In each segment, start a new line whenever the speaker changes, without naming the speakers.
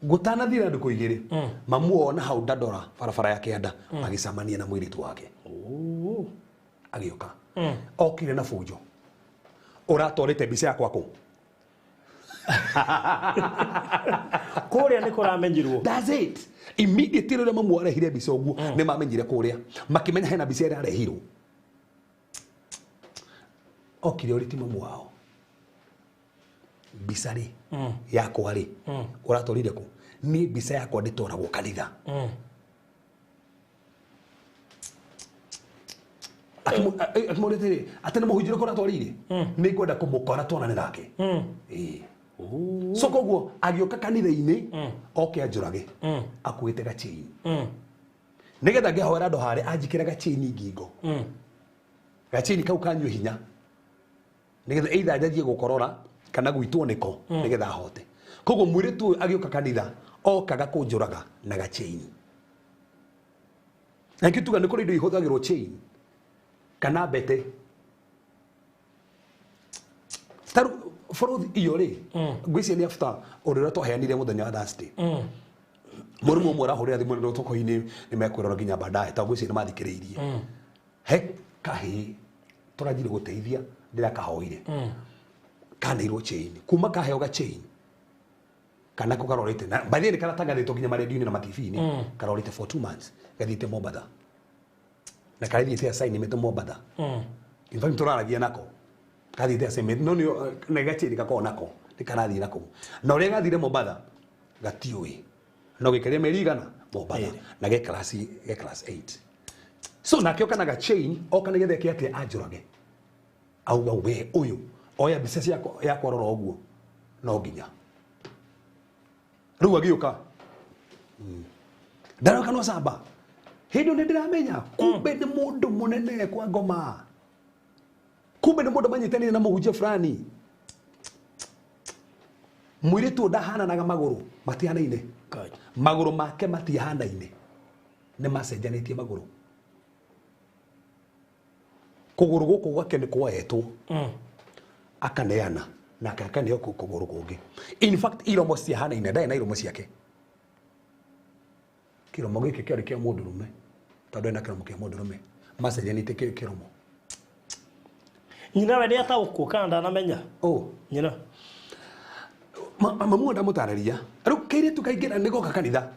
Gũtanathira ndukũ igĩrĩ, mamu ona hau Dandora barabara ya kĩanda agĩcemania na mũirĩtu wake. Agĩũka. Okire na bunjo. Ũratwarĩte mbica yakwa kũ?
Kũrĩa nĩ kũramenyirwo.
That's it. Immediately rĩrĩa mamu arehire mbica ũguo, nĩ mamenyire kũrĩa. Makĩmenya hena mbica ĩrĩa arehirwo. Okire ũrĩ ti mamu wao. Mbica rĩ, yakwa rĩ, ũratwarire kũ? Niĩ mbica yakwa ndĩtwaragwo kanitha. Akĩmũria atĩrĩ, atĩ nĩ mũhunjia ũrĩkũ ũratwarĩire? Nĩ ngwenda kũmũkora tuonane nake. Ĩĩ. So koguo agĩũka kanitha-inĩ oke anjũrage akuĩte gachain. Nĩgetha ngĩhoera andũ harĩa anjĩkĩre gachain ngingo. Gachain kau kanyue hinya. Nĩgetha either njanjie gũkorora kana gwitwo nĩko nĩgetha ahote. Koguo mũirĩtu ũyũ agĩũka kanitha okaga kũnjũraga na gachain. Na nĩkĩo tuga nĩ kũrĩ indo ihũthagĩrwo chain kana mbete. Tarĩu bũrũthi iyo rĩ, ngwĩciria nĩ after ũndũ ũrĩa twaheanire mũthenya wa Thursday. Mũrũme ũmwe arahũrĩra thimũ nĩ toko-inĩ nĩ mekwĩrora nginya baadaye tondũ ngwĩciria nĩ mathikĩrĩirie. He kahĩĩ tũranjire gũteithia ndĩrakahoire. Kaneirwo chain. Kuma kaheo ga chain kana ko karorete na by the way karatangathĩtwo nginya maredio-inĩ na ma-TV-inĩ karorete for 2 months gathiĩte Mombatha na karathiĩte assignment Mombatha. In fact tũraragia nako kathiĩte assignment no nĩ na gachini gakoragwo nako nĩ karathiĩ nako na ũrĩa gathire Mombatha gatiũĩ no gĩkaria mĩeri igana Mombatha na ge class ge class 8 so nake oka na gachain oka nĩgetha eke atĩa anjũrage auga we ũyũ oya mbica ciakwa yakwa rora ũguo no nginya rĩu agĩũka ndaroka no camba hĩndĩ ĩyo nĩ ndĩramenya kumbe nĩ mũndũ mũnene kwa ngoma kumbe nĩ mũndũ manyitanĩire na mũhunjia fulani mũirĩtu ũyũ ndahananaga magũrũ matihanaine magũrũ make matihanaine nĩ macenjanĩtie magũrũ kũgũrũ gũkũ gwake nĩ kwoetwo akaneana nake akaneo kũgũrũ kũngĩ in fact iromo ciahanaine ndarĩ na iromo ciake kĩromo gĩkĩ kĩarĩ kĩa mũndũrũme tondũ ena kĩromo kĩa mũndũrũme macenjanĩtie kĩromo
Nyina we nĩ ataũkwo kana ndanamenya?
Oh.
Nyina.
Mamu ndamũtarĩria rĩu kairĩtu kaingĩra nĩ goka kanitha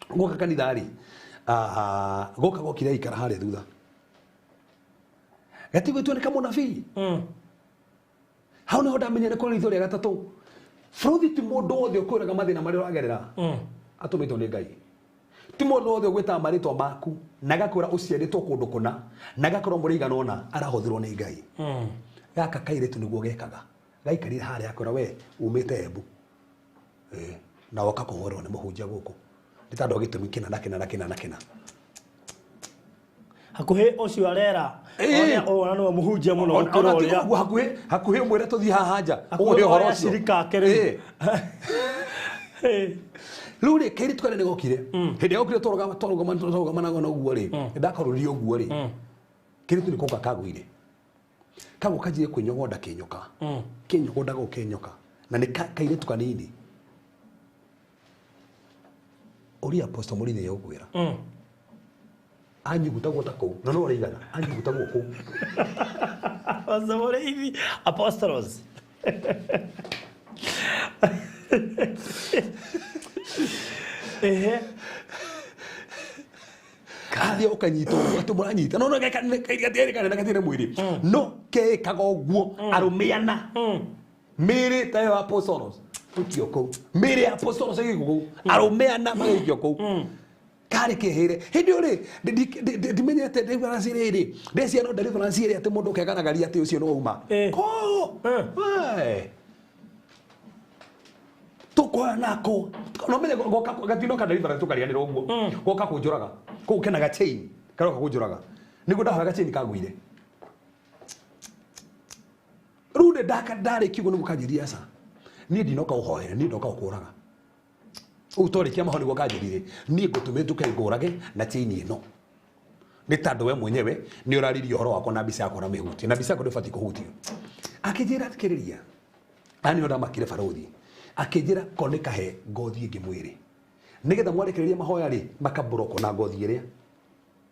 goka kanitha rĩ goka gokire aikara harĩa thutha gatigwĩtwo nĩ kamũnabii. Hau niho ndamenyire kũrĩ ritho rĩa gatatũ bũrũthi ti mũndũ wothe ũkwĩraga mathĩna marĩa ũragerera atũmĩtwo nĩ Ngai ti mũndũ wothe ũgwĩtaga marĩtwa maku na agakwĩra ũciarĩtwo kũndũ kũna na agakorwo mũrĩ igana ũna arahũthĩrwo nĩ Ngai. Gaka kairĩtu nĩguo gekaga gaikarire harĩa akwĩra we umĩte Embu na woka kũhũrwo nĩ mũhunjia gũkũ nĩ tondũ wa gĩtũmi kĩna na kĩna na kĩna na kĩna.
Hakuhĩ ũcio arera
Ĩĩ.
ona nĩwe mũhunjia mũno gũkĩra
Ona tiga
ũrĩa.
ũguo hakuhĩ hakuhĩ ũmwĩre tũthiĩ haha nja
Hakuhĩ
ũguo nĩ ũhoro
oya
ũcio.
cirika ake rĩu.
Ĩĩ. Rĩu rĩ kairĩtu karĩa nĩ gokire hĩndĩ ĩrĩa gokire twarũgamanaga na ũguo rĩ nĩndakarũririe ũguo rĩ kairĩtu nĩ kũgwa kagũire kagwa kanjire kwĩnyogonda kĩnyoka kĩnyogondaga o kĩnyoka na nĩ kairĩtu kanini ũria Apostle Mũrĩithi nĩegũkwĩra anyugutagwo ta kũu na no ũrĩigana anyugutagwo kũu.
Apostle Mũrĩithi Apostles. Ehe.
Kathiĩ ũkanyita ũguo atĩ mũranyita no no gatiarĩ kanene gatiarĩ mwĩrĩ no kekaga ũguo arũme ana mĩĩrĩ ta ĩyo apostles gũikio kũu mĩĩrĩ ya apostles ĩgĩikio kũu arũme ana magĩikio kũu karĩ kehĩre hĩndĩ ĩyo rĩ ndimenyete deliverance rĩrĩ ndeciria no deliverance ĩrĩa atĩ mũndũ ũkegaragaria atĩ ũcio nĩwe uma ko we tũkoya nako no menye goka gatino ka deliverance tũkariganĩrwo ũguo goka kũnjũraga kũu kena ga chain karoka kũnjũraga nĩguo ndahoya ga chain kagũire rĩu nĩ ndaka ndarĩkia ũguo nĩguo kanjĩria aca niĩ ndinoka ũhoere niĩ ndoka ũkũraga ũguo twarĩkia mahoya nĩguo kanjĩrire niĩ ngũtũmĩte ũke ngũrage na chain ĩno nĩ tondũ we mwenyewe nĩ ũraririe ũhoro wakwa na mbica yakwa na mĩhutie na mbica yakwa ndĩbatiĩ kũhutio akĩnjĩra thikĩrĩria aya nĩo ndamakire barũthi Akĩnjĩra ko nĩ kahe ngothi ĩngĩ mwĩrĩ, nĩgetha mwarĩkĩrĩria mahoya rĩ, makaburoko na ngothi ĩrĩa.